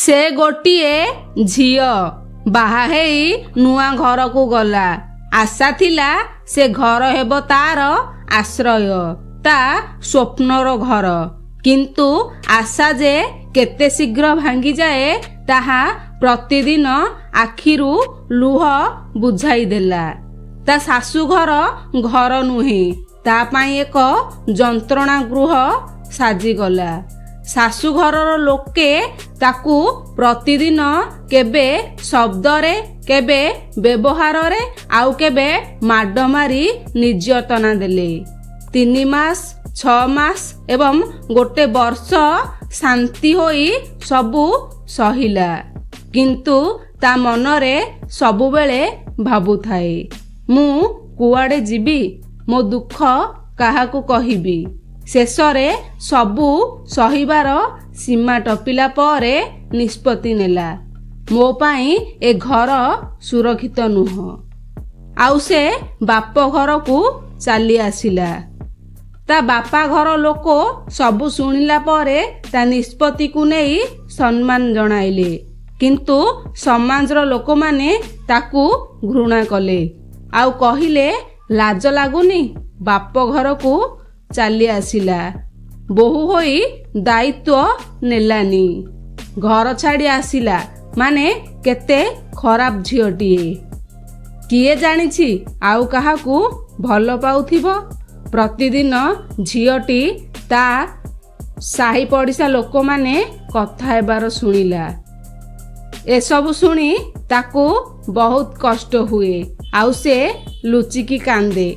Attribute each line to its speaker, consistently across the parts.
Speaker 1: ସେ ଗୋଟିଏ ଝିଅ ବାହା ହେଇ ନୂଆ ଘରକୁ ଗଲା। ଆଶା ଥିଲା ସେ ଘର ହେବ ତାର ଆଶ୍ରୟ, ତା ସ୍ୱପ୍ନର ଘର। କିନ୍ତୁ ଆଶା ଯେ କେତେ ଶୀଘ୍ର ଭାଙ୍ଗିଯାଏ, ତାହା ପ୍ରତିଦିନ ଆଖିରୁ ଲୁହ ବୁଝାଇଦେଲା। ତା ଶାଶୁଘର ଘର ନୁହେଁ, ତା ପାଇଁ ଏକ ଯନ୍ତ୍ରଣା ଗୃହ ସାଜିଗଲା। ଶାଶୁଘରର ଲୋକେ ତାକୁ ପ୍ରତିଦିନ କେବେ ଶବ୍ଦରେ, କେବେ ବ୍ୟବହାରରେ, ଆଉ କେବେ ମାଡ଼ ମାରି ନିର୍ଯାତନା ଦେଲେ। 3 ମାସ, 6 ମାସ ଏବଂ ଗୋଟେ ବର୍ଷ ଶାନ୍ତି ହୋଇ ସବୁ ସହିଲା। କିନ୍ତୁ ତା ମନରେ ସବୁବେଳେ ଭାବୁଥାଏ, ମୁଁ କୁଆଡ଼େ ଯିବି? ମୋ ଦୁଃଖ କାହାକୁ କହିବି? ଶେଷରେ ସବୁ ସହିବାର ସୀମା ଟପିଲା ପରେ ନିଷ୍ପତ୍ତି ନେଲା, ମୋ ପାଇଁ ଏ ଘର ସୁରକ୍ଷିତ ନୁହଁ। ଆଉ ସେ ବାପ ଘରକୁ ଚାଲି ଆସିଲା। ତା ବାପା ଘର ଲୋକ ସବୁ ଶୁଣିଲା ପରେ ତା ନିଷ୍ପତ୍ତିକୁ ନେଇ ସମ୍ମାନ ଜଣାଇଲେ, କିନ୍ତୁ ସମାଜର ଲୋକମାନେ ତାକୁ ଘୃଣା କଲେ ଆଉ କହିଲେ, ଲାଜ ଲାଗୁନି, ବାପ ଘରକୁ ଚାଲି ଆସିଲା, ବୋହୂ ହୋଇ ଦାୟିତ୍ୱ ନେଲାନି, ଘର ଛାଡ଼ି ଆସିଲା, ମାନେ କେତେ ଖରାପ ଝିଅଟିଏ। କିଏ ଜାଣିଛି ଆଉ କାହାକୁ ଭଲ ପାଉଥିବ। ପ୍ରତିଦିନ ଝିଅଟି ତା ସାହି ପଡ଼ିଶା ଲୋକମାନେ କଥା ହେବାର ଶୁଣିଲା। ଏସବୁ ଶୁଣି ତାକୁ ବହୁତ କଷ୍ଟ ହୁଏ ଆଉ ସେ ଲୁଚିକି କାନ୍ଦେ।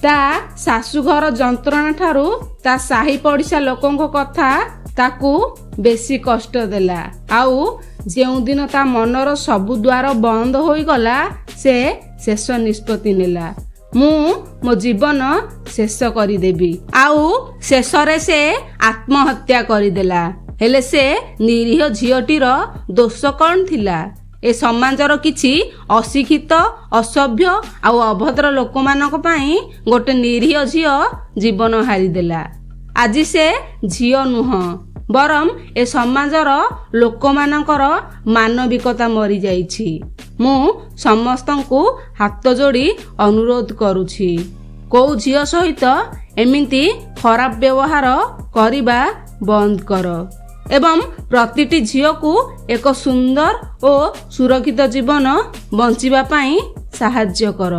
Speaker 1: ତା ଶାଶୁଘର ଯନ୍ତ୍ରଣା ଠାରୁ ତା ସାହି ପଡ଼ିଶା ଲୋକଙ୍କ କଥା ତାକୁ ବେଶୀ କଷ୍ଟ ଦେଲା। ଆଉ ଯେଉଁଦିନ ତା ମନର ସବୁ ଦ୍ୱାର ବନ୍ଦ ହୋଇଗଲା, ସେ ଶେଷ ନିଷ୍ପତ୍ତି ନେଲା, ମୁଁ ମୋ ଜୀବନ ଶେଷ କରିଦେବି। ଆଉ ଶେଷରେ ସେ ଆତ୍ମହତ୍ୟା କରିଦେଲା। ହେଲେ ସେ ନିରୀହ ଝିଅଟିର ଦୋଷ କ'ଣ ଥିଲା? ଏ ସମାଜର କିଛି ଅଶିକ୍ଷିତ, ଅସଭ୍ୟ ଆଉ ଅଭଦ୍ର ଲୋକମାନଙ୍କ ପାଇଁ ଗୋଟେ ନିରୀହ ଝିଅ ଜୀବନ ହାରିଦେଲା। ଆଜି ସେ ଝିଅ ନୁହଁ, ବରଂ ଏ ସମାଜର ଲୋକମାନଙ୍କର ମାନବିକତା ମରିଯାଇଛି। ମୁଁ ସମସ୍ତଙ୍କୁ ହାତ ଯୋଡ଼ି ଅନୁରୋଧ କରୁଛି, କୋଉ ଝିଅ ସହିତ ଏମିତି ଖରାପ ବ୍ୟବହାର କରିବା ବନ୍ଦ କର ଏବଂ ପ୍ରତିଟି ଝିଅକୁ ଏକ ସୁନ୍ଦର ଓ ସୁରକ୍ଷିତ ଜୀବନ ବଞ୍ଚିବା ପାଇଁ ସାହାଯ୍ୟ କର।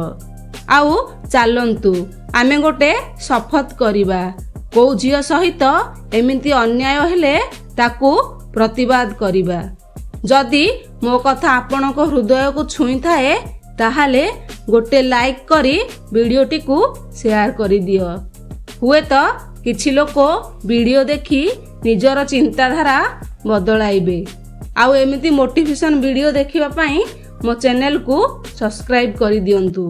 Speaker 1: ଆଉ ଚାଲନ୍ତୁ ଆମେ ଗୋଟେ ଶପଥ କରିବା, କୋଉ ଝିଅ ସହିତ ଏମିତି ଅନ୍ୟାୟ ହେଲେ ତାକୁ ପ୍ରତିବାଦ କରିବା। ଯଦି ମୋ କଥା ଆପଣଙ୍କ ହୃଦୟକୁ ଛୁଇଁଥାଏ, ତାହେଲେ ଗୋଟେ ଲାଇକ୍ କରି ଭିଡ଼ିଓଟିକୁ ସେୟାର କରିଦିଅ। ହୁଏତ କିଛି ଲୋକ ଭିଡ଼ିଓ ଦେଖି ନିଜର ଚିନ୍ତାଧାରା ବଦଳାଇବେ। ଆଉ ଏମିତି ମୋଟିଭେସନ୍ ଭିଡ଼ିଓ ଦେଖିବା ପାଇଁ ମୋ ଚ୍ୟାନେଲକୁ ସବସ୍କ୍ରାଇବ୍ କରିଦିଅନ୍ତୁ।